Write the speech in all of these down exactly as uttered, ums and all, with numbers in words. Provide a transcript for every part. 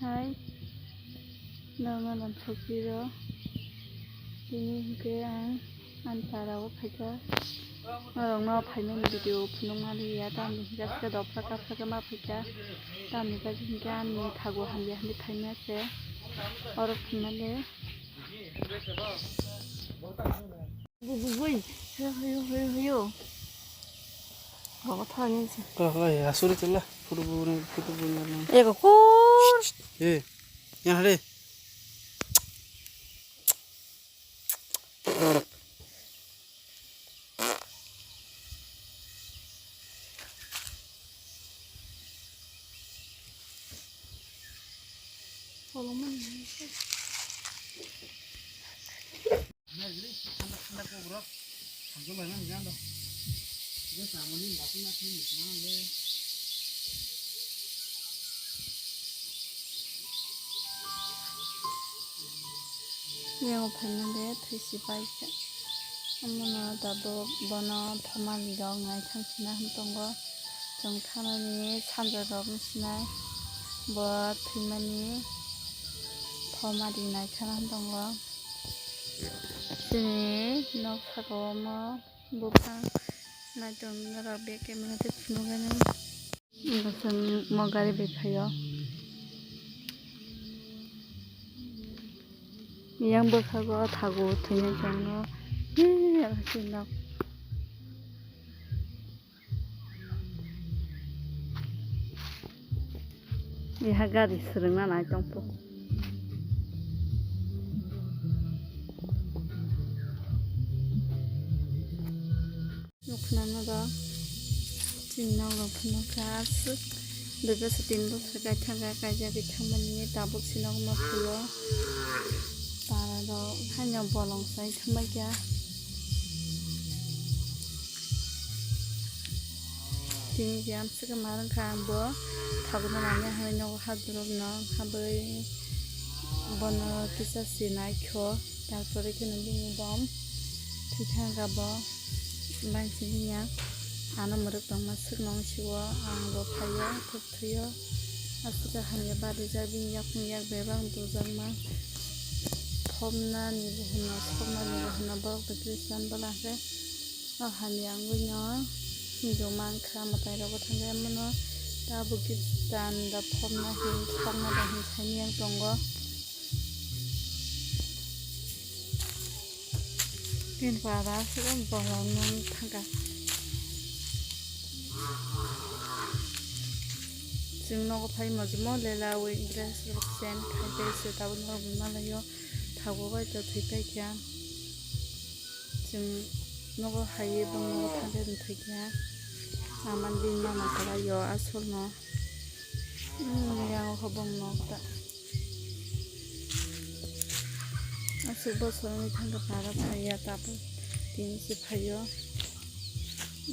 Hai, normal ang sokiro. Tini hwnkhe ang ani para o phaikha. Norokno phaimani video phunukma liya, tamni hwnkhe aswk dopra kapra khe ma phaikha. Tamni bagwi hwnkhe ani thago hamya hinwi phaimya se. Oro phaimale. Bui, bui, bui. Hoyo, hoyo, hoyo, hoyo. Baba thani se. Ko, oi, asuri chela. Photo bu ni, photo bu ni. Ego kur. Eh, yan hade. Yang phaimande thwi si pai kha. Omono tabuk bono phamani rok naithang sina hwn tongo. Chwng thanani sanja rok wng sinai bo thwimani phamari naithang hwn tongo. Chini nok saka o omo buphang naithok norok bag camera tei phunukgani. Bwswk mo gari bai phaio. Yang bwkhago thago thwinai chwngno. Iha gari swrwngna nai tongpo. Nukhnano rok chini nok rok phano kha aswk dui bosor tin bosor kaithang kha, kaijagwi thangmani tabuk se nok ma phaio. Para rok haino bolong sai thangbai kha. Tini je amswk ma rwngkha ang bo thago nani hai nogo hadurok no habwi bono kisa se naikho, tarpore kheno bini bom thwi thangkha bo. Bangsi bini ano mwrwk tongma swk nong sio ang bo phaio. Thwio. Aswk hamya barijak bini yakung yak bebak dujakma. Thopnani bo hwno, thopnani bo hwno borok bai Christian bwla khe. O hamya wngwi no hindu mankha mwtai rogo thangwi mano. Tabuk Christian da thopna hin, thopna da hin saimiyang tongo. Bini para aswk borok nung thangkha. Chwng nogo phai mojimo lela wi dress rok change khai bai se tabuk norok bo malaio thago bai to thwi paikha. Chwng nogo hai bwng nogo thangkhe thwikha. Aman bini mama kwlaio asolno. Yang o kha bwng nok ta. Aswk bosor wngwi thangkha para phaiya tabuk tini se phaio.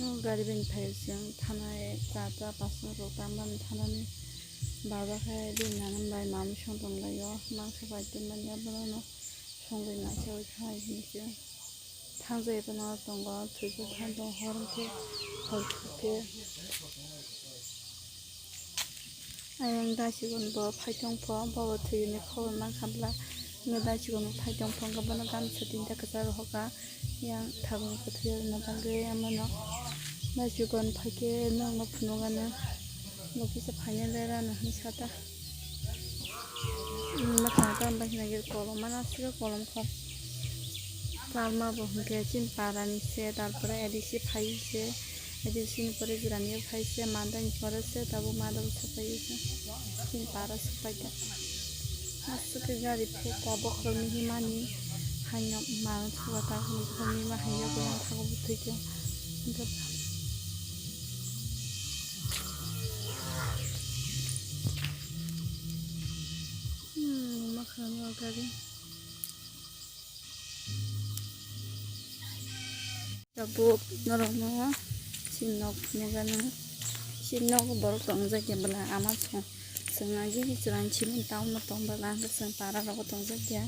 O gari bai phaio chwng thanai cha cha pasna rok tamani thanani baba khe bini nana bai mamwi song tonglaio mangsa bai tongmani abono songwi nachawi khai hinwi chwng. Thangjak eba no tongo, thwikhe thangjak hor hwnkhe hor thwikhe. Ayang daisikon bo phaitong pho, bo bo thwini khobor mankha bwla. Hwnkhe daisikon bo phaitong pho, hwnkhe bono gamsa tinta kwcharo hoka. Yang thabung kwthwi rwna bagwi amano daisikon phaikhe nokno phunukgano. Bo kisa phaina lerano hinwi sata. Mwkhang tamo bai hwnwi kolom mano aswk kolom kho. Chalma bo hwnkhe chini parani se, tarpore A D C phai se, A D C ni pore Jirani phai se, Madai ni pore se, tabuk Madai se phai se. Chini para se phai kha. Aswk khe gari phek kha bokhorok ni himani haino maron suga ta hwnwi bokhorok ni hima hai yago yang thago bwtwi khe. Hmm, ma khlai o gari. Tabuk norokno chini nok phunukgano. Chini nogo borok tongjak ya bwla ama song. Chwng agi chwrai chini town o tong bwla hwnkhe chwng para rogo tongjak ya.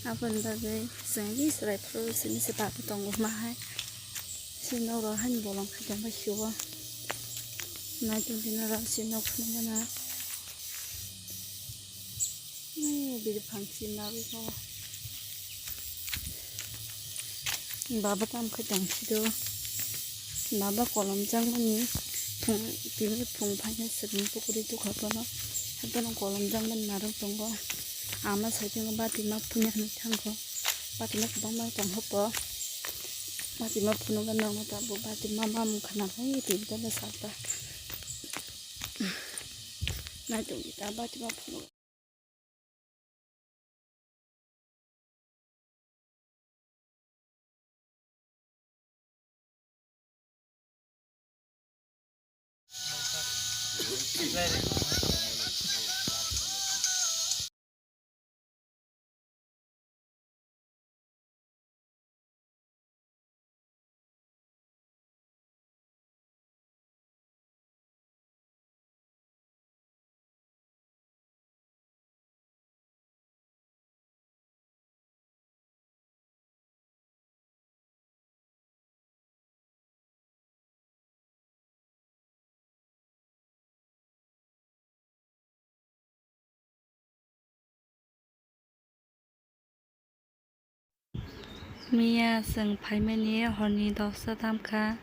Aboni bagwi chwng agi chwrai phuru chini se baba tongo ma hai. Chini nok rok haino bolong khai tongbai sio. Naitung tini rok chini nok phunukgana. Biri phang chimna bai kho. Baba kam khe tang si do. Baba kolom jang mani phung tini phung phaina swrwng pukuri tukha bono. Habono kolom jang mani narwk tongo. Ama sai tongo bati ma phunukna thangkho. Bati ma kwbangma tong hopo. Bati ma phunukna nango tabuk bati ma mamung khana bai tini bono sakha. Naitok di ta bati ma phunuk. Miya chwng phaimani horni dosta tamkha,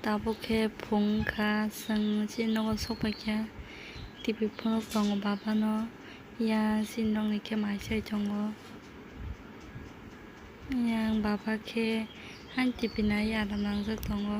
tabuk khe phung wngkha, chwng chini nogo sokpaikha, T V phunuk tongo babano, yang chini nokni khe mai chai tongo, yang baba khe han T V nai aram nangjak tongo.